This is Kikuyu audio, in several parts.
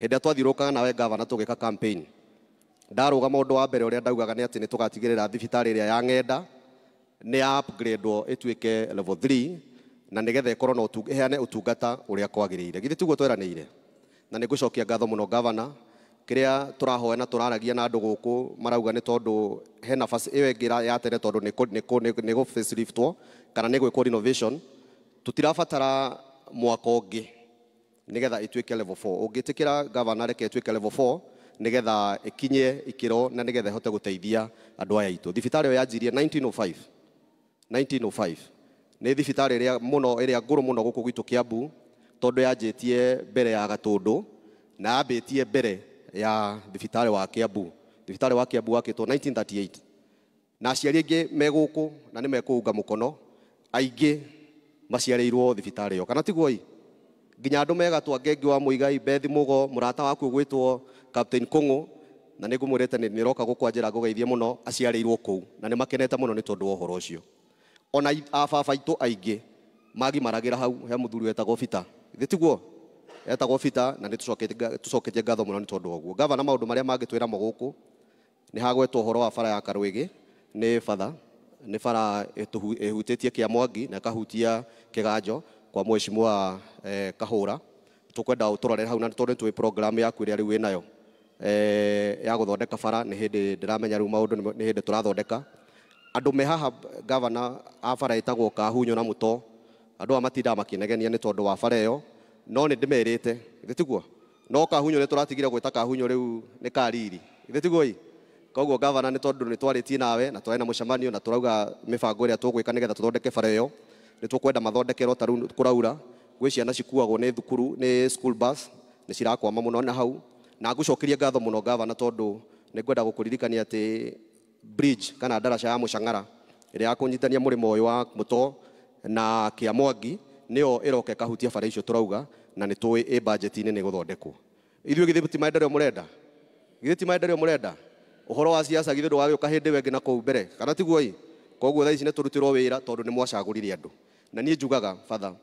Hĩndĩ ĩrĩa twathiũrũrũkaga nawe gavana tũgĩka campaign, ndarũgama ũndũ wa mbere ũrĩa ndaugaga nĩ atĩ nĩ tũgatigĩrĩra thibitarĩ ĩrĩa ya Ng'enda nĩ ya upgrade-wo ĩtuĩke level 3 na nĩgetha ĩkorwo na ĩheane ũtungata ũrĩa kwagĩrĩire. Githĩ tiguo tweranĩire? Na nĩ ngũcokia ngatho mũno gavana. Kĩrĩa tũrahoya na tũraragia na andũ gũkũ marauga nĩ tondũ hena ĩyo ĩngĩ ya tene tondũ nĩ gũ faceliftwo kana nĩ gwĩkwo renovation, tũtirabatara mwaka ũngĩ nĩgetha ĩtuĩke level 4. Ũngĩtĩkĩra gavana, reke ĩtuĩke level 4 nĩgetha ĩkinye ikĩro na nĩgetha ĩhote gũteithia andũ aya aitũ. Thibitarĩ ĩyo yanjirie 1905. 1905 nĩ thibitarĩ ĩrĩa mũno ĩrĩa ngũrũ mũno gũkũ gwitũ Kiambu, tondũ yanjĩtie mbere ya Gatũndũ na yambĩtie mbere ya thibitarĩ wa Kiambu. Thibitarĩ wa Kiambu wakĩtwo 1938 na aciari aingĩ me gũkũ na nĩ mekũunga mũkono, aingĩ maciarĩirwo thibitarĩ ĩyo, kana tiguo ĩ? Nginya andũ megatwa Ngengi wa Muigai, Bethi Mugo, mũrata waku ũgwĩtwo Captain Kũng'ũ, na nĩ ngũmwĩrĩte nĩ nĩroka gũkwanjĩra ngũgeithie mũno, aciarĩirwo kũu na nĩ makenete mũno nĩ tondũ wa ũhoro ũcio. Ona ababa aitũ aingĩ magimaragĩra hau, he mũthuri wetagwo Bita, githĩ tiguo? Etagwo Bita, na nĩ tũcoketie ngatho mũno nĩ tondũ wa ũguo. Gavana, maũndũ marĩa mangĩ twĩramo gũkũ nĩ hagwetwo ũhoro wa bara ya Karwĩgĩ nĩ batha, nĩ bara ĩhutĩtie Kĩamwangi na ĩkahutia Kĩganjo kwa mheshimiwa Kahũra. Tũkwenda ũtũrorere hau, na tondũ nĩ tũĩ program yaku ĩrĩa rĩu wĩnayo ya gũthondeka bara, nĩ hĩndĩ ndĩramenya rĩu maũndũ nĩ hĩndĩ tũrathondeka. Andũ me haha gavana a bara ĩtagwo Kahunyo na Mũto, andũ aya matindaga makĩnegenia nĩ tondũ wa bara ĩyo, no nĩ ndĩmerĩte, githĩ tiguo? No Kahunyo nĩ tũratigire gwĩta Kahunyo, rĩu nĩ Kariri, githĩ tiguo ĩ? Koguo gavana, nĩ tondũ nĩ twarĩtie nawe na twarĩ na mũcemanio na tũrauga mĩbango ĩrĩa tũgwĩka nĩgetha tũthondeke bara ĩyo, nĩ tũkwenda mathondekerwo. Ta rĩu kũraura gwĩ ciana cikuagwo nĩ thukuru nĩ school bus, nĩ cirakwama mũno na hau. Na ngũcokerie ngatho mũno gavana, tondũ nĩ ngwenda gũkũririkania atĩ bridge kana ndaraca ya Mũcang'ara ĩrĩa ya kũnyitania mũrĩmo ũyũ wa Mũto na Kĩamwangi nĩyo ĩroka ĩkahutia bara icio tũrauga, na nĩ tũĩ ĩ budget-inĩ nĩ gũthondekwo. Ithuĩ githĩ ti maendeleo mũrenda? Githĩ ti maendeleo mũrenda? Ũhoro wa siasa githĩ ndũgagĩũka hĩndĩ ĩyo ĩngĩ na kũu mbere, kana tiguo ĩ? Koguo thaa ici nĩ tũrutĩrwo wĩra tondũ nĩ mwacagũrire andũ, na niĩ njugaga batha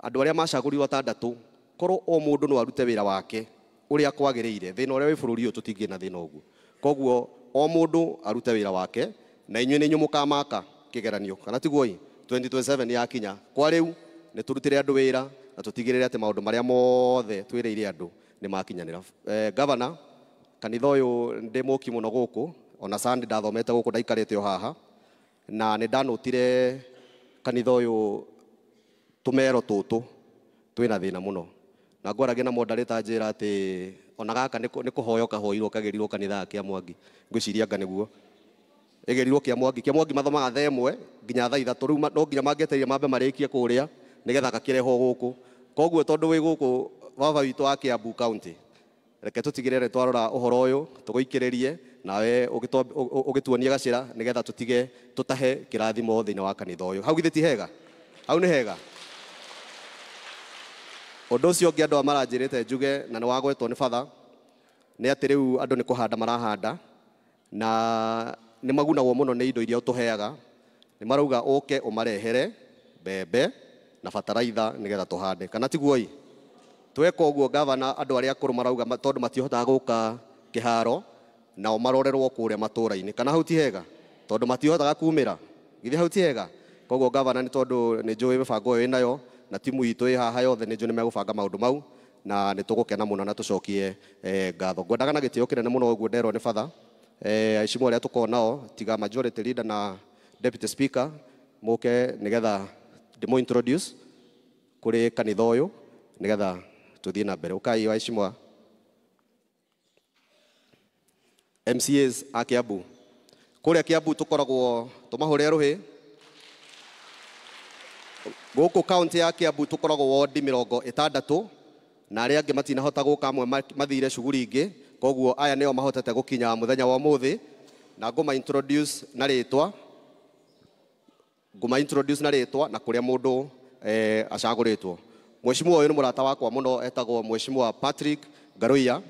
andũ arĩa macagũrirwo atandatũ, korwo o mũndũ no arute wĩra wake ũrĩa kwagĩrĩire, thĩna ũrĩa wĩ bũrũri ũyũ tũtingĩ na thĩna ũguo. Koguo o mũndũ arute wĩra wake, na inyuĩ nĩ inyuĩ mũkamaka kĩgeranio, kana tiguo ĩ? 2027 yakinya, kwa rĩu nĩ tũrutĩre andũ wĩra na tũtigĩrĩre atĩ maũndũ marĩa mothe twĩrĩire andũ nĩ makinyanĩra. Governor, kanitha ũyũ ndĩ mũki mũno gũkũ, ona Sunday ndathomete gũkũ, ndaikarĩte o haha na nĩ ndanũtire kanitha ũyũ tũmero tũtũ twĩna thĩna mũno, na ngwaragia na moderator njĩra atĩ ona gaka nĩ kũhoyo kahoirwo kagĩrirwo kanitha wa Kĩamwangi. Ngwĩciria anga nĩguo ĩgĩrirwo Kĩamwangi. Kĩamwangi mathomaga thaa 1 nginya thaa 3. Rĩu no nginya mangĩetereire mambe marĩkie kũrĩa nĩgetha gakĩrehwo gũkũ. Koguo tondũ wĩ gũkũ baba witũ wa Kiambu County, reke tũtigĩrĩre twarora ũhoro ũyũ, tũgũikĩrĩrie nawe ũgĩtuonie gacĩra nĩgetha tũtige tũtahe kĩrathimo thĩinĩ wa kanitha ũyũ. Hau githĩ ti hega? Hau nĩ hega. Ũndũ ũcio ũngĩ andũ aya maranjĩrĩte njuge, na nĩ wagwetwo nĩ batha, nĩ atĩ rĩu andũ nĩ kũhanda marahanda na nĩ magunagwo mũno nĩ indo iria ũtũheaga. Nĩ marauga ũke ũmarehere mbembe na bataraitha nĩgetha tũhande, kana tiguo ĩ? Tweka ũguo gavana, andũ arĩa akũrũ marauga tondũ matihotaga gũka kĩharo, nao marorerwo kũrĩa matũũra-inĩ, kana hau ti hega? Tondũ matihotaga kumĩra, githĩ hau ti hega? Koguo gavana, nĩ tondũ nĩ njũĩ mĩbango ĩyo ĩnayo na timu itũ ĩ haha yothe, nĩ njũĩ nĩ megũbanga maũndũ mau na nĩ tũgũkena mũno na tũcokie ngatho. Ngwendaga na gĩtĩo kĩnene mũno ũguo nderwo nĩ batha, aheshimiwa arĩa tũkoragwo nao, tiga majority leader na deputy speaker, mũke nĩgetha ndĩmũ introduce kũrĩ kanitha ũyũ nĩgetha tũthiĩ na mbere. Ũkai waheshimiwa MCAs a Kiambu. Kũrĩa Kiambu tũkoragwo tũmahũre rũhĩ. Gũkũ kaunti ya Kiambu tũkoragwo wondi 60, na arĩa angĩ matinahota gũka, amwe mathire cuguri ingĩ. Koguo aya nĩo mahotete gũkinya mũthenya wa ũmũthĩ, na ngũma introduce na rĩtwa, ngũma introduce na rĩtwa na kũrĩa mũndũ acagũrĩtwo. Mheshimiwa ũyũ nĩ mũrata wakwa mũno, etagwo Mheshimiwa Patrick Ngaruiya,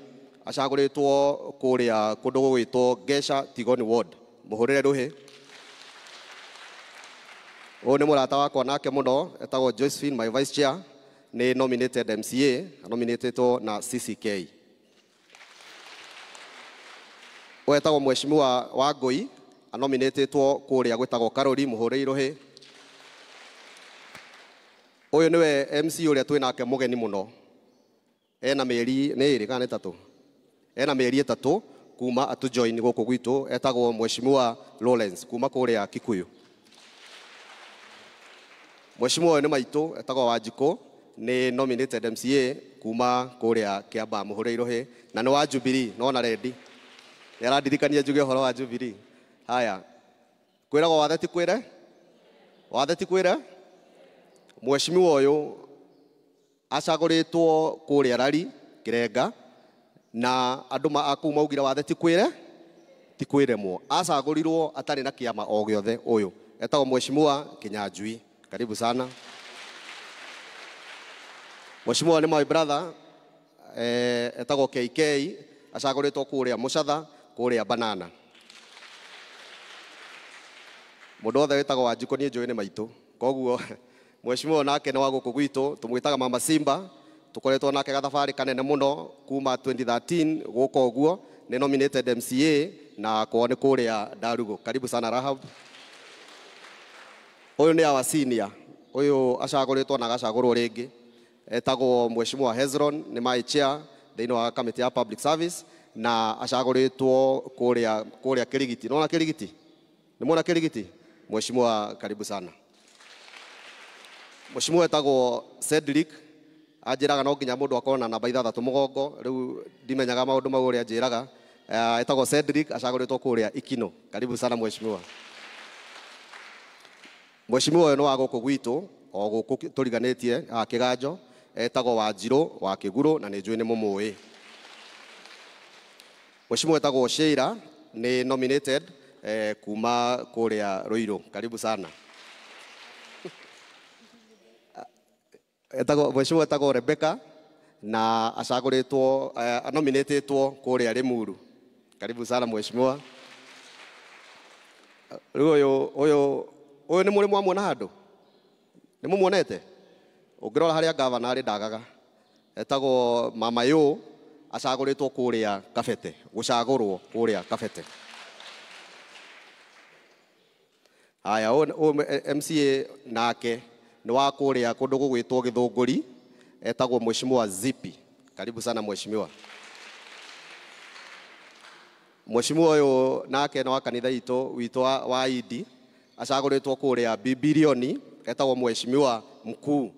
acagũrĩtwo kũrĩa kũndũ gũgwĩtwo Gesha Tigoni Ward. Mũhũrĩre rũhĩ. Ũyũ nĩ mũrata wakwa nake mũno, etagwo Josephine, my vice chair, nĩ nominated MCA, nominatetwo na CCK. Wetagwo Mheshimiwa Wangui anominĩtĩtwo kũrĩa gwĩtagwo Karori mũhũre irũhĩ. Ũyũ nĩwe MC ũrĩa twĩ nake mũgeni mũno. Ena mĩeri nĩ ĩrĩ kana nĩ ĩtatũ? Ena mĩeri 3 kuma atu join gũkũ gwitũ, etagwo Mheshimiwa Lawrence kuma kũrĩa Kikuyu. Mheshimiwa ũyũ nĩ maitũ, etagwo Wanjikũ, nĩ nominated MCA kuma kũrĩa Kiambaa mũhũre irũhĩ, na nĩ wa Jubilee, nona rendi. Nĩ arandirikania njuge ũhoro wa Jubilee. Haya, kwĩragwo wathe ti kwĩre? Wathe ti kwĩre? Mheshimiwa ũyũ acagũrĩtwo kũrĩa Rari Kĩrenga, na andũ a kũu maugire wathe ti kwĩre? Ti kwĩremwo. Acagũrirwo atarĩ na kĩama o gĩothe. Ũyũ etagwo Mheshimiwa Kinyanjui. Karibu sana. Mheshimiwa nĩ my brother, etagwo KK, acagũrĩtwo kũrĩa Mũcatha, kũrĩa Banana. Mũndũ wothe wĩtagwo Wanjikũ niĩ njũĩ nĩ maitũ. Koguo Mheshimiwa nake nĩ wa gũkũ gwitũ, tũmwĩtaga Mama Simba, tũkoretwo nake gathabarĩ kanene mũno kuma 2013 gũka ũguo, nĩ nominated MCA na kwao nĩ kũrĩa Ndarugo. Karibu sana Rahab. Ũyũ nĩ our senior, ũyũ acagũrĩtwo na agacagũrwo rĩngĩ, etagwo Mheshimiwa Hezron, nĩ my chair thĩinĩ wa committee ya public service, na acagũrĩtwo kũrĩa Kĩrigiti. Nĩwona Kĩrigiti? Nĩmuona Kĩrigiti? Mheshimiwa karibu sana. Mheshimiwa etagwo Cedric, anjĩraga no nginya mũndũ akorwo na namba 6 mũgongo, rĩu ndimenyaga maũndũ mau ũrĩa anjĩraga. Etagwo Cedric, acagũrĩtwo kũrĩa Ikino. Karibu sana mheshimiwa. Mheshimiwa ũyũ nĩ wa gũkũ gwitũ, o gũkũ tũriganĩtie Kĩganjo, etagwo Wanjirũ wa Kĩgurũ, na nĩ njũĩ nĩ mũmũĩ. Mheshimiwa etagwo Sheila, nĩ nominated kuma kũrĩa Ruiru. Karibu sana. Etagwo Mheshimiwa etagwo Rebecca, na acagũrĩtwo anominĩtĩtwo kũrĩa Limuru. Karibu sana mheshimiwa. Rĩu ũyũ nĩ mũrĩ mwamuona handũ? Nĩ mũmuonete? Ũngĩrora harĩa gavana arĩ ndagaga. Etagwo Mama Yo, acagũrĩtwo kũrĩa Kabete, gũcagũrwo kũrĩa Kabete. Haya, ũyũ MCA nake nĩ wa kũrĩa kũndũ gũgwĩtwo Gĩthũngũri, etagwo Mheshimiwa Zipi. Karibu sana mheshimiwa. Mheshimiwa ũyũ nake nĩ wa kanitha witũ wa Idi, acagũrĩtwo kũrĩa Bibilioni, etagwo Mheshimiwa Mkuu.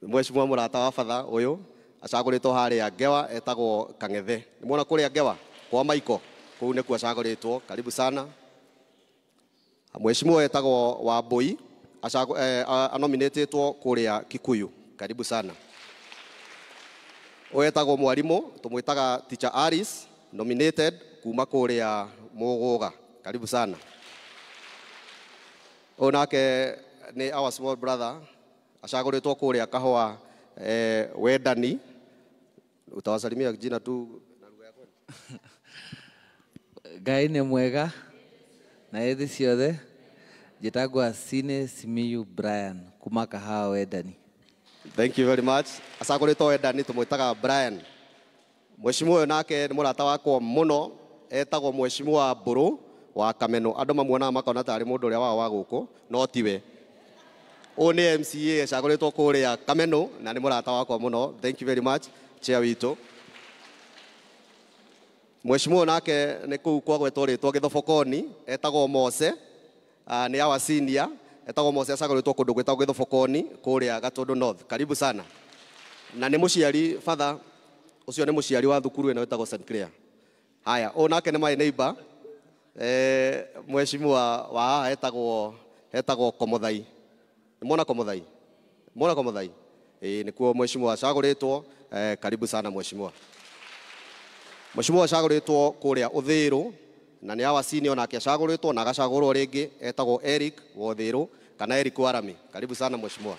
Mheshimiwa mũrata wa batha ũyũ acagũrĩtwo harĩa Ngewa, etagwo Kang'ethe. Nĩ muona kũrĩa Ngewa kwa Maiko, kũu nĩkuo acagũrĩtwo. Karibu sana. Mheshimiwa etagwo Wambui, anominĩtĩtwo kũrĩa Kikuyu. Karibu sana. Ũyũ etagwo mwarimũ, tũmwĩtaga Teacher Alice, nominated kuma kũrĩa Mũgũga. Karibu sana. Ũyũ nake nĩ our small brother, acagũrĩtwo kũrĩa Kahũa, Wendani. Utawasalimia jina tu na lugha ya kwenu. Ngai nĩ mwega na hĩndĩ ciothe. Njĩtagwo Sine Simiyu Brian kuma Kahawa Wendani. Thank you very much. Acagũrĩtwo Wendani, tũmwĩtaga Brian. Mheshimiwa ũyũ nake nĩ mũrata wakwa mũno, etagwo Mheshimiwa Mbũrũ wa Kameno. Andũ mamuonaga makona tarĩ mũndũ ũrĩa wao wa gũkũ, no tiwe. Ũyũ nĩ MCA acagũrĩtwo kũrĩa Kameno na nĩ mũrata wakwa mũno. Thank you very much, chair witũ. Mheshimiwa nake nĩ kũu kwagwetwo rĩtwa Gĩthobokoni, etagwo Mose, nĩ our senior, etagwo Mose, acagũrĩtwo kũndũ gwĩtagwo Gĩthobokoni kũrĩa Gatũndũ North. Karibu sana. Na nĩ mũciari father, ũcio nĩ mũciari wa thukuru ĩno ĩtagwo St Clair. Haya, ũyũ nake nĩ my neighbor, mheshimiwa wa haha etagwo Komothai. Nĩ muona Komothai? Muona Komothai? Ĩĩ, nĩkuo mheshimiwa acagũrĩtwo. Karibu sana mheshimiwa. Mheshimiwa acagũrĩtwo kũrĩa Ũthĩrũ, na nĩ our senior nake acagũrĩtwo na agacagũrwo rĩngĩ, etagwo Eric wa Ũthĩrũ kana Eric Warami. Karibu sana mheshimiwa.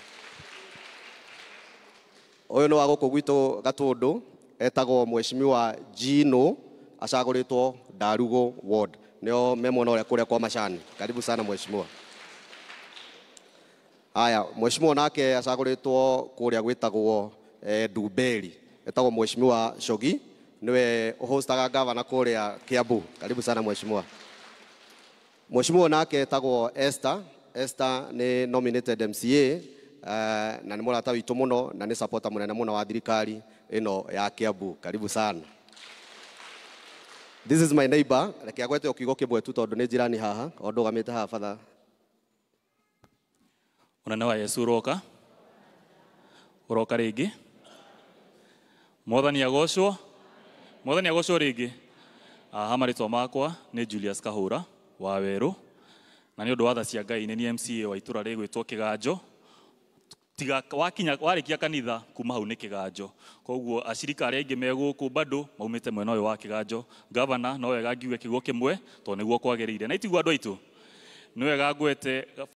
Ũyũ nĩ wa gũkũ gwitũ Gatũndũ, etagwo Mheshimiwa Gino, acagũrĩtwo Ndarugo Ward, nĩo me mwena ũrĩa kũrĩa kwa Macani. Karibu sana mheshimiwa. Haya, mheshimiwa nake acagũrĩtwo kũrĩa gwĩtagwo Ndumberi. Etagwo Mheshimiwa Shogi, niwe ũhostaga gavana kũrĩa Kiambu. Karibu sana mheshimiwa. Mheshimiwa nake etagwo Esther. Esther nĩ nominated MCA, na nĩ mũrata witũ mũno na nĩ supporter mũnene mũno wa thirikari ĩno ya Kiambu. Karibu sana. This is my neighbor. Reke agwete o kiugo kĩmwe tu tondũ nĩ jirani haha, o ndũgamĩte haha batha. Ũnene wa Yesu ũroka ũroka rĩngĩ. Mwathani agocwo, Mwathani agocwo rĩngĩ. Aha marĩtwa makwa nĩ Julius Kahũra wa Werũ, na nĩ ũndũ wa tha cia Ngai nĩ niĩ MCA wa itũra rĩgwĩtwo Kĩganjo. Tiga wakinya warĩkia kanitha kuma hau nĩ Kĩganjo, koguo acirika arĩa aingĩ me gũkũ bado maumĩte mwena ũyũ wa Kĩganjo. Gavana, no wega ngiuge kiugo kĩmwe tondũ nĩguo kwagĩrĩire, na itiguo andũ aitũ, nĩ wega ngwete.